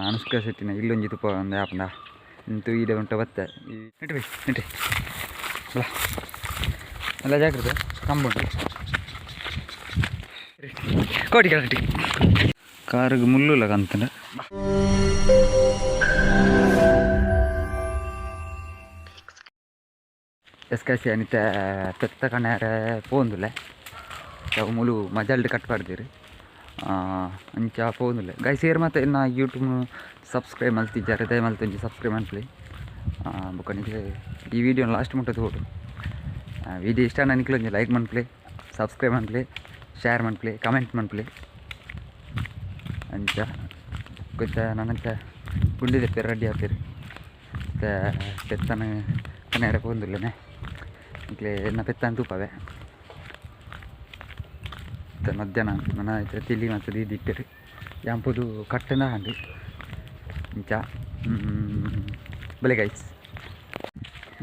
ಅನುಷ್ಕಾ ಶೆಟ್ಟಿನ ಇಲ್ಲೊಂಜಿ ತುಪ್ಪ ಒಂದು ಆಪುಂಡ ಇಂತು ಈಡೆ ಉಂಟ ಬತ್ತೆ ನೆಟ್ ಬೈ ನೆಟ್ ಬಲ ಎಲ್ಲ ಜಾಗ್ರತೆ ಕಂಬುಂಡು ಕೋಟಿ ಕಟ್ಟಿ ಕಾರಿಗೆ ಮುಳ್ಳುಲ ಕಂತಂಡ. ಎಸ್ ಕಾಸಿ ಅನಿತ ಪೆತ್ತ ಕಣಾರೆ ಪೋಂದುಲೆ ಅವು ಮುಲು ಮಜಲ್ಡ್ ಕಟ್ ಪಾಡ್ದಿರು ಅಂಚ ಪೋಂದುಲೆ. ಗೈಸ್, ಏರ್ ಮಾತ ಎನ್ನ ಯೂಟ್ಯೂಬ್ ಸಬ್ಸ್ಕ್ರೈಬ್ ಮಲ್ತಿಜ್ಜಾರೆ ದಯ ಮಲ್ತ್ ಒಂಜಿ ಸಬ್ಸ್ಕ್ರೈಬ್ ಮಲ್ಪುಲೆ. ಬೊಕ ನಿಕ್ಲೆ ಈ ವಿಡಿಯೋ ಲಾಸ್ಟ್ ಮುಟ್ಟ ತೂವೊಡು. ವಿಡಿಯೋ ಇಷ್ಟ ಆಂಡ ನಿಕ್ಲೆ ಒಂಜಿ ಲೈಕ್ ಮನ್ಪುಲೆ, ಸಬ್ಸ್ಕ್ರೈಬ್ ಮನ್ಪುಲೆ, ಶೇರ್ ಮನ್ಪುಲೆ, ಕಮೆಂಟ್ ಮನ್ಪುಲೆ. ಅಂಚ ಗೊತ್ತ ನನಂಚ ಗುಂಡಿ ದೆಪ್ಪೆರ್ ರೆಡಿ ಆಪೆರ್. ಇತ್ತೆ ಪೆತ್ತನ ಕನೆರೆ ಪೋಂದುಲ್ಲೆನೆ. ನಿಕ್ಲೆ ಎನ್ನ ಪೆತ್ತನ್ ತೂಪವೆ. ಇತ್ತೆ ಮಧ್ಯಾಹ್ನ ನನ ಇತ್ತೆ ತಿಳಿ ಮಾತ ದೀದಿತ್ತೆರ್ ಯಾನ್ ಪೋದು ಕಟ್ಟೆನ ಆಂಡ್. ಇಂಚ ಬಲೆ ಗೈಸ್.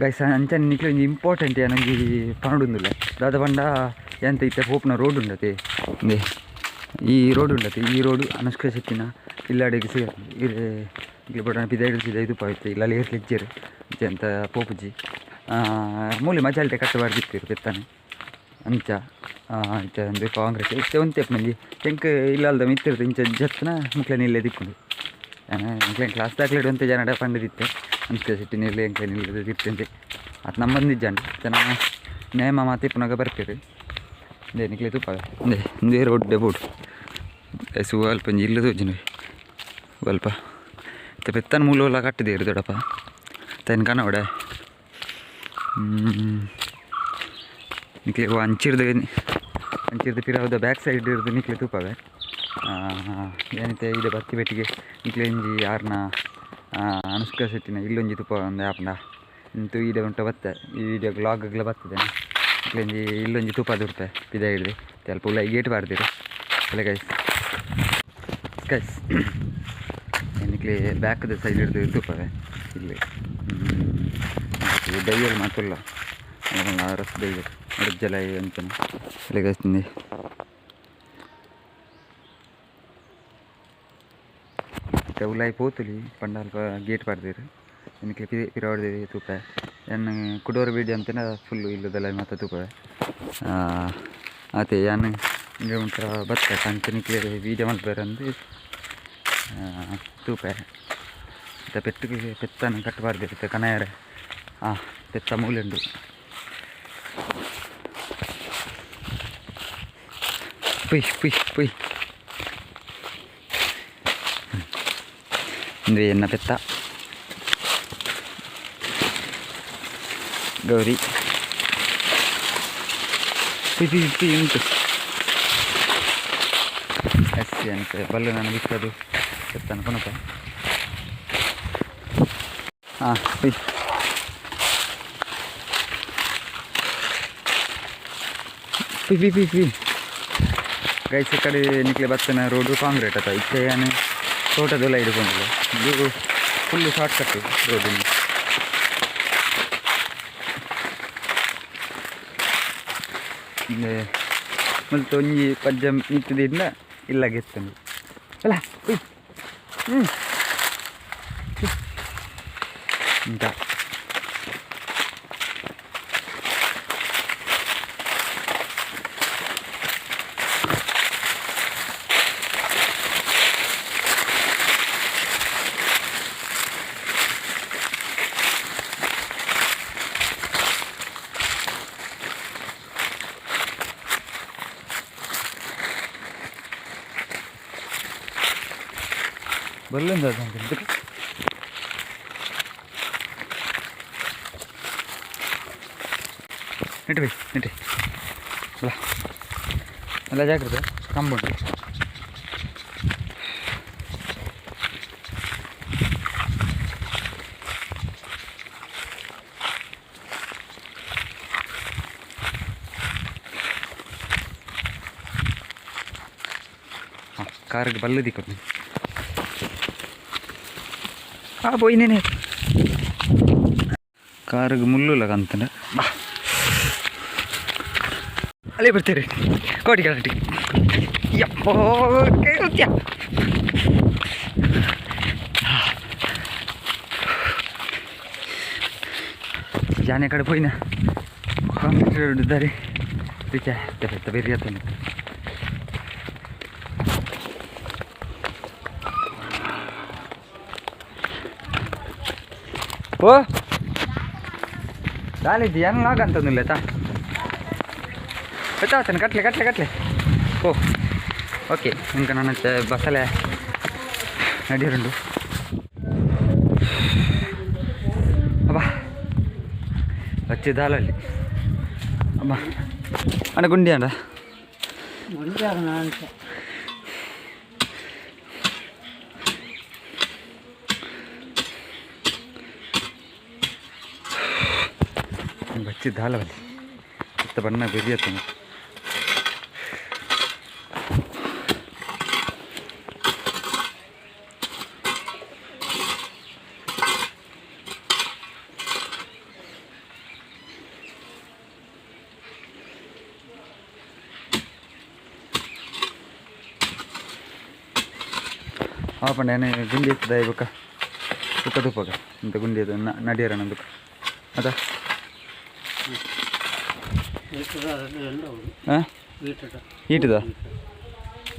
ಗೈಸ್, ಅಂಚನೆ ನಿಕ್ಲೆ ಒಂಜಿ ಇಂಪಾರ್ಟೆಂಟ್ ಯಾನೊಂಜಿ ಪನೊಡುಂದುಲ್ಲೆ. ದಾದ ಪಂಡ ಎಂತ ಇತ್ತೆ ಪೋಪುನ ರೋಡ್ ಉಂಡತೆ, ಇಂದೇ ಈ ರೋಡ್ ಉಂಡತೆ, ಈ ರೋಡ್ ಅನುಷ್ಕಾ ಶೆಟ್ಟಿನ ಇಲ್ಲಡೆಗ್ ಸೇರ್ ಇರ್ ನಿಕ್ಲೆ ಬೋಡಾಂಡ ಪಿದಾಯ್ಡ್ ಸೀದಾ ತೂಪ ಇತ್ತೆ ಇಲ್ಲಲ್ ಏರ್ಲ ಇಜ್ಜೆರ್, ಇಂಚ ಎಂತ ಪೋಪುಜಿ. ಮೂಲೆ ಮಜಲ್ಡೆ ಕಟ್ಟ್ ಪಾಡ್ದಿತ್ತೆರ್ ಪೆತ್ತನ್. ಅಂಚ ಇತ್ತೆ ಉಂದು ಕಾಂಕ್ರೀಟ್ ಇತ್ತೆ ಒಂತೆ ಒಂಜಿ ಎಂಕ್ ಇಲ್ಲಲ್ದ ಮಿತ್ತಿರ್ದ್ ಇಂಚ ಜತ್ತ್ನ ಮುಕ್ಲೆನ ಇಲ್ಲೇ ತಿಕ್ಕುಂಡು. ಯಾನ್ ಎಂಕ್ಲೆನ ಕ್ಲಾಸ್ ದಾಕ್ಲೆಡ್ ಒಂತೆ ಜನಡ ಪಂಡುದಿತ್ತೆ, ಅನುಷ್ಕಾ ಶೆಟ್ಟಿನ ಇಲ್ಲ್ ಎಂಕ್ಲೆನ ಇಲ್ಲ್ ತಿರ್ತುಂದು. ಅತ್ ನಮ್ಮಂದಿಜ್ಜಂಡ್. ಇತ್ತೆ ನಮ ನೇಮ ಮಾತ ಇಪ್ಪುನಗ ಬರ್ಪೆರ್. ಇಂದೇ ನಿಕ್ಲೆ ತೂಪವೆ. ಇಂದೇ ಇಂದೇ ರೋಡ್ ಬೋಡು ಅಲ್ಪ ಒಂಜಿ ಇಲ್ಲ್ ತೋಜುಂಡು ಅಲ್ಪ. ಇತ್ತೆ ಪೆತ್ತನ ಮೂಲು ಕಟ್ಟಿದೆರ್ ದೊಡಪ ತೈನ್ ಕನವಡೆ. ನಿಕ್ಲೆ ಅಂಚಿರ್ದು ಅಂಚಿರ್ದು ಪಿರವುದ ಬ್ಯಾಕ್ ಸೈಡ್ ಇರ್ದು ನಿಕ್ಲೆ ತೂಪವೆ. ಏನಿತ್ತೆ ಇದೆ ಬತ್ತಿ ಪೆಟ್ಟಿಗೆ ನಿಕ್ಲೆ ಒಂಜಿ ಆರ್ನ ಅನುಷ್ಕಾ ಶೆಟ್ಟಿನ ಇಲ್ಲೊಂಜಿ ತೂಪ ಒಂದು ಆಪುಂಡ ಇಂತು ಈಡೆ ಉಂಟ ಬತ್ತೆ. ಈ ವಿಡಿಯೋ ವ್ಲಾಗ್ಲ ಬರ್ತದೆ. ನಿಕ್ಲೆ ಒಂಜಿ ಇಲ್ಲೊಂಜಿ ತೂಪ ದುಡ್ಪೆ ಪಿದಾಯಿಡ್ದು ಅಲ್ಪ ಉಲಾಯಿ ಗೇಟ್ ಪಾಡ್ದೆರ್. ಬಲೆ ಗೈಸ್. ಗೈಸ್, ನಿಕ್ಲೆ ಬ್ಯಾಕ್ದ ಸೈಡ್ ಹಿಡ್ದು ತೂಪವೆ. ಇಲ್ಲಿ ದೈಯಲ್ ಮಾತುಲ್ಲ ರಸ್ ದೈಯಲ್ ಜಲ ಅಂಚನೆ. ಬಲೆ ಗೈಸ್, ಇಂದೆ ಇತ್ತೆ ಉಲಾಯಿ ಪೋತುಲಿ ಪಂಡ ಅಲ್ಪ ಗೇಟ್ ಪಾಡ್ದೆರ್. ನಿಕ್ಲೆ ಪಿರವುಡ್ದು ತೂಪೆ. ಯಾನ್ ಕುಡೊರ ವೀಡಿಯೋ ಅಂತಿನ ಫುಲ್ ಇಲ್ಲದೆಲ್ಲ ಮಾತ ತೂಪೆ. ಆತೆ ಯಾನ್ ಇಂಚ ಮುಲ್ಪ ಬತ್ತೆ ಅಂಚ ನಿಕ್ಲೆ ವೀಡಿಯೋ ಮಲ್ಪೆರಂದು ತೂಪೆ. ಇತ್ತೆ ಪೆತ್ತುಗ್ ಪೆತ್ತನ್ ಕಟ್ ಪಾಡ್ದೆರ್ ಇತ್ತೆ ಕನಯೆರೆ. ಪೆತ್ತ ಮೂಲುಂಡು. ಪುಯ್ ಪುಯ್ ಪುಯ್. ಉಂದು ಎನ್ನ ಪೆತ್ತ ಗೌರಿ. ಪುಯ್ ಪುಯ್ ಪುಯ್ ಉಂಟು. ಎಸ್ ಎಂತ ಬಲ್ಲು ನಾನು ಬಿಕ್ಕದು ಪೆತ್ತನ ಕೊನೊಪೆ. ಹಾಂ, ಪುಯ್ ಪುಯ್ ಪುಯ್ ಪುಯ್ ಪುಯ್. ಗೈಸ್, ಈ ಕಡೆ ನಿಕ್ಲೆ ಬತ್ತಿನ ರೋಡು ಕಾಂಕ್ರೀಟ್ ಅತ್ತ. ಇತ್ತೆ ಯಾನ್ ತೋಟದೆಲ್ಲ ಹಿಡ್ಕೊಂಡಿಲ್ಲ. ಇದು ಫುಲ್ ಶಾರ್ಟ್ ಕಟ್ ರೋಡ್. ಮುಲ್ಪ ಒಂಜಿ ಪಜ್ಜ ಮಿತ್ತ್ ದೀಡ್ಂಡ ಇಲ್ಲಗ್ ಎತ್ತುಂಡು. ಅಲ್ಲ ಉಯ್ ಹ್ಞೂ ಇಂಚ ಬಲ್ಲೊಂದು ಅದು. ನೆಟ್ ಬೈ ನೆಟ್ ಬಲ ಎಲ್ಲ ಜಾಗ್ರತೆ ಕಂಬುಂಡು. ಹಾಂ, ಕಾರ್ಗೆ ಬಲ್ಲು ದಿಕ್ಕು. ಪೋಯಿನೇನೆ ಕಾರಿಗೆ ಮುಳ್ಳುಲ ಕಂತಂಡ. ಬಾ ಅಲ್ಲೇ ಬರ್ತೀರಿ ಕೋಟಿ ಕಟ್ಟಿ. ಯಪ್ಪೋ, ಕೇಳ್ತ್ಯಾ. ಯಾನೆ ಕಡೆ ಪೋಯಿನ ಕಾಂಕ್ರೀಟ್ ರೋಡ್ ದಾರಿ ಪಿಚೆ ಪೆತ್ತ ಬೆರಿಯತ್ತನ. ಓ ದಾಲಿದ್ದಿ ಏನು ಲಾಗ್ ಅಂತಂದಿಲ್ಲ ತಾ ಗೊತ್ತಾಗ್ತಾನೆ. ಕಟ್ಲೆ ಕಟ್ಲೆ ಕಟ್ಲೆ. ಓ ಓಕೆ, ఇంకా ನನ್ನ ಬಸಲೆ ನಡಿಯರುಂಡು. ಅಬ್ಬಾ, ಬಚ್ಚಿ ದಾಲಲ್ಲಿ. ಅಬ್ಬಾ, ಅಣ್ಣ, ಗುಂಡಿ ಅಣ್ಣ. ಬಚ್ಚಿ ದಾಲವಲ್ಲಿ ಇತ್ತ ಬಣ್ಣ ಬೆರಿಯತ್ತ. ಆಪಂಡ ಏನೇ ಗುಂಡಿ ಇರ್ತದ ಬೊಕ್ಕ ಬೊಕ್ಕ ತೂಪಗ ಇಂತ ಗುಂಡಿ ಅದು ನಡಿಯರಣ ಬೊಕ್ಕ ಅದ. ಹಾಂ, ಈಟದ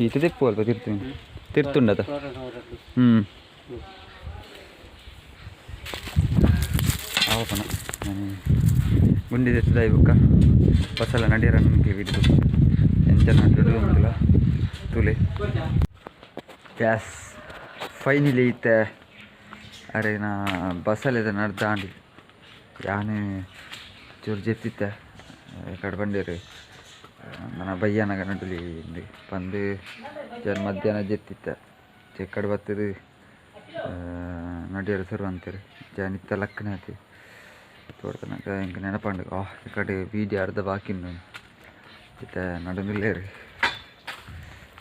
ಈಟ ತೆಪ್ಪು ಅಲ್ಪ ತಿರ್ತೀನಿ ತಿರ್ತುಂಡದ. ಹ್ಞೂ, ಆವಪಣ ನಾನು ಗುಂಡಿ ತೆತ್ತದ ಬೊಕ್ಕ ಬಸಲ ನಡಿಯರ ನಿಮಗೆ ವಿಡಿಯೋ ಎಂಚ ನಡುಡು ಅಂದಲ ತುಲೆ. ಎಸ್, ಫೈನಲಿ ಇತ್ತೆ ಅರೆನ ಬಸಲೆದ ನಡ್ದಾಂಡಿ. ಯಾನೆ ಚೂರು ಜೆತ್ತಿತ್ತೆ ಕಡೆ ಬಂಡೇರು ನನ್ನ ಬಯ್ಯನಾಗ ನಡುಲಿ ಇಂದು ಪಂದು ಜನ ಮಧ್ಯಾಹ್ನ ಜೆತ್ತಿತ್ತೆ. ಚೆಕ್ಕಡ್ ಬತ್ತದು ನಡಿಯರ ಸುರು ಅಂತೀರಿ. ಜನ ಇತ್ತ ಲಕ್ಕನೆ ಆತಿ ತೋಡ್ತನಕ ಎಂಕ್ ನೆನಪಂಡು. ಆ ಈ ಕಡೆ ವೀಡಿಯೋ ಅರ್ಧ ಬಾಕಿ ಉಂಡು. ಇತ್ತೆ ನಡುಮಿಲ್ಲೇರು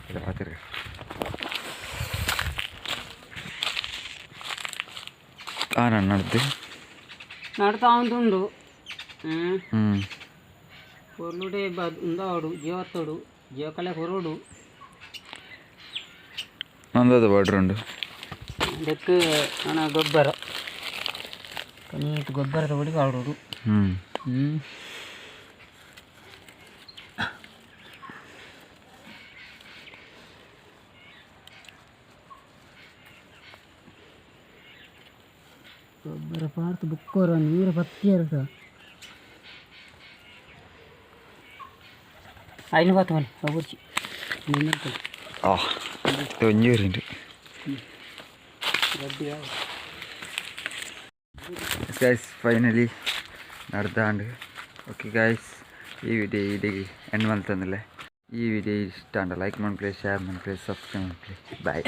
ಇಲ್ಲ ಪಾತಿರು ಆನ ನಡ್ದು. ನಡ್ತಾ ಉಂಟು. ಹ್ಞೂ. ಹ್ಞೂ. ಪೊರ್ಲುಡೆ ಬದ್ ಉಂದಾವಡು ಜೀವತ್ತೋಡು ಜೀವಕಲೆ ಹೊರೋಡು. ನಂದದು ಬಾರ್ಡ್ರ್ ಉಂಡು. ಅದಕ್ಕೆ ನನ್ನ ಗೊಬ್ಬರ ನೀಟ್ ಗೊಬ್ಬರದ ಹೊಡಿ ಪಾಡೋಡು. ಹ್ಞೂ. ಹ್ಞೂ. ಗೊಬ್ಬರ ಪಾಡ್ತು ಬುಕ್ಕೋರ ನೀರು ಬತ್ತಿ ಇರ್ತ ಐನು ಬಾತು ಮನೆ ಒಬ್ಬರ್ಚಿ. ಆ ಒಂಜಿ ಉಂಡು. ಗೈಸ್, ಫೈನಲಿ ನಡ್ದಾಂಡ್. ಓಕೆ ಗೈಸ್, ಈ ವಿಡಿಯೋ ಇಡೀ ಎಂಡ್ ಮಲ್ತಂದಿಲ್ಲ. ಈ ವಿಡಿಯೋ ಇಷ್ಟ ಅಂಡ ಲೈಕ್ ಮನ್ಪುಲೆ, ಶೇರ್ ಮನ್ಪುಲೆ, ಸಬ್ಸ್ಕ್ರೈಬ್ ಮನ್ಪುಲೆ. ಬಾಯ್.